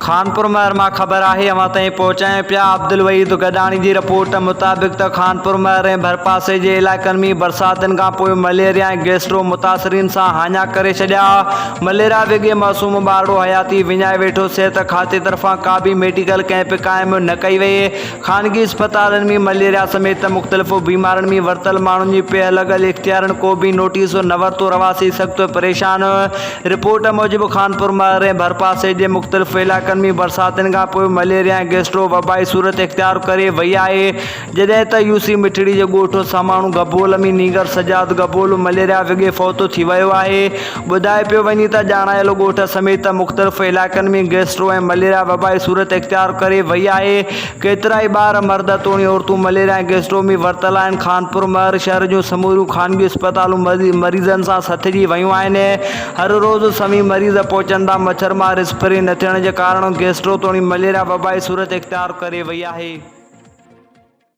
خانپور مهر مان خبر آهي اوهان تائين پهچايون پيا عبدالوحيد گڏاڻي جي رپورٽ مطابق ته خانپور مهر ۽ ڀرپاسي جي علائقن ۾ برساتن کان پوء مليريا ۽ گيسٽرو متاثرين سان هاڃا ڪري ڇڏيا مليريا وگهي معصوم ٻارڙو حياتي وڃائي ويٺو صحت کاتي طرفان ڪا به ميڊيڪل ڪئمپ قائم نه ڪئي وئي خانگي اسپتالن ۾ مليريا سميت مختلف بيمارين ۾ ورتل ماڻهن جي پيهه لڳل اختيارين ڪو به نوٽيس نه ورتو رهواسي سخت پريشان رپورٽ موجب خانپور مهر ۽ ڀرپاسي جي مختلف علائقن ۾ برساتن کان پوء مليريا ۽ گيسٽرو وبائي صورت اختيار ڪري وئي آهي جڏهن ته يوسي مٺڙي جي ڳوٺ ساماڻو گبول ۾ نينگر سجاد گبول مليريا وگهي فوت ٿي ويو آهي ٻڌايو پيو وڃي ته ڄاڻايل ڳوٺ سميت مختلف علائقن ۾ گيسٽرو ۽ مليريا وبائي صورت اختيار ڪري وئي آهي، ڪيترائي ٻار، مرد توڻي عورتون مليريا ۽ گيسٽرو ۾ ورتل آهن، خانپور مهر شهر جون سموريون خانگي اسپتالون مريضن سان سٿجي ويون آهن، هر روز سوين مريض پهچن ٿا، مڇر مار اسپري نه ٿيڻ جي ڪارڻ گيسٽرو توڻي مليريا وبائي صورت اختيار ڪري وئي آهي.